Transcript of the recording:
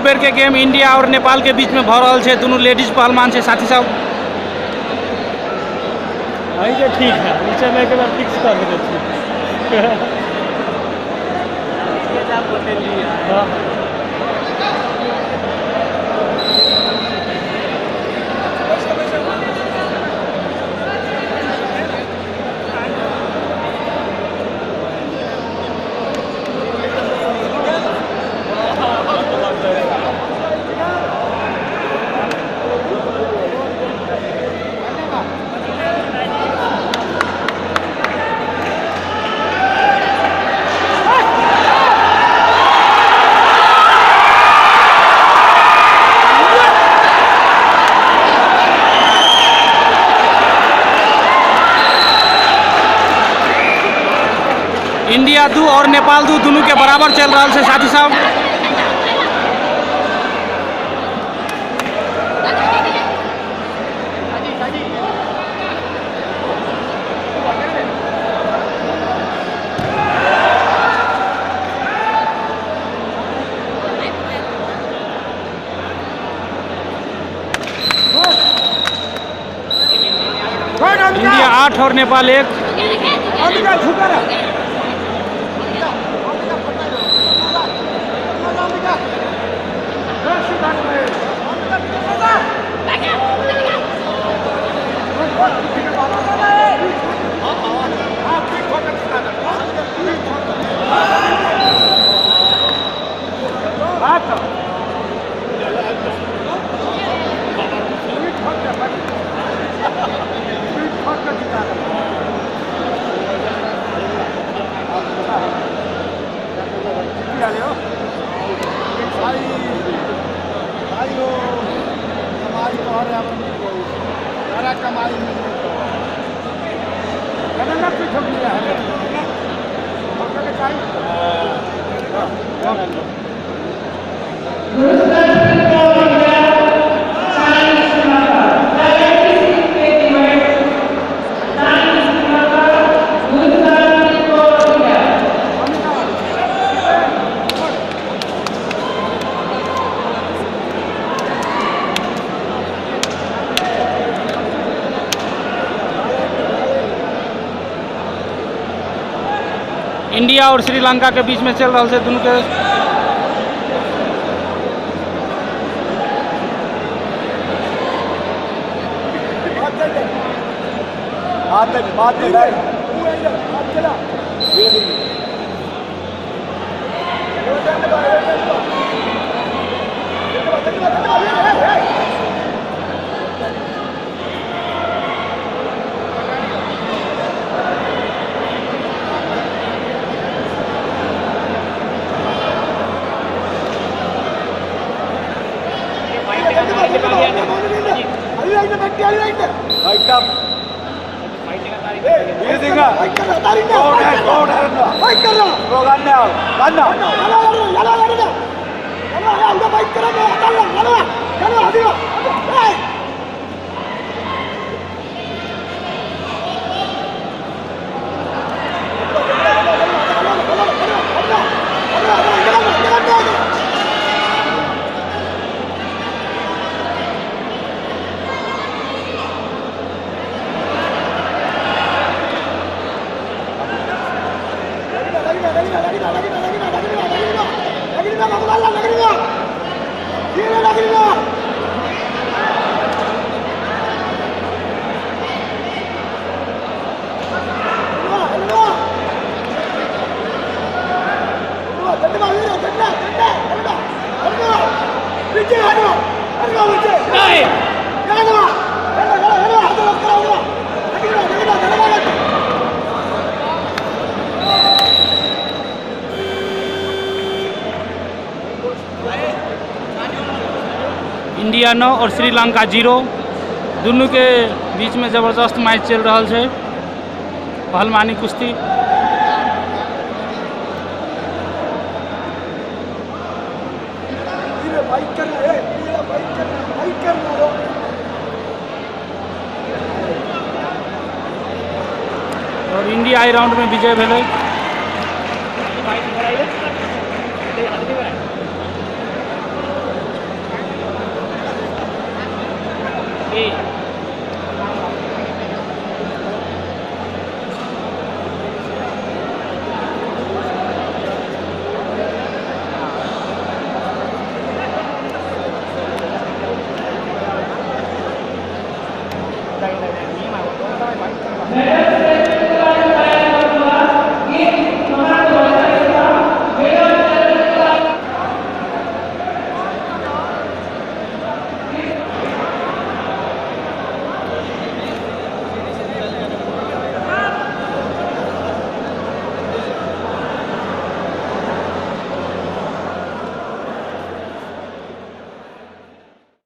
एहि बेर के गेम इंडिया और नेपाल के बीच में भऽ रहल छै। दुनू लेडीज पहलवान छै साथी सब। अहीं के ठीक है, नीचे में एक बार फिक्स कर देने छी। हाँ। इंडिया 2 और नेपाल 2 दोनों के बराबर चल रहा है साथी साहब। इंडिया 8 और नेपाल 1। इंडिया और श्रीलंका के बीच में चल रहा है दोनों के। इंडिया 9 और श्रीलंका 0 दोनों के बीच में जबरदस्त मैच चल रहा है। पहलवानी कुश्ती। और इंडिया आई राउंड में विजय भेलै। की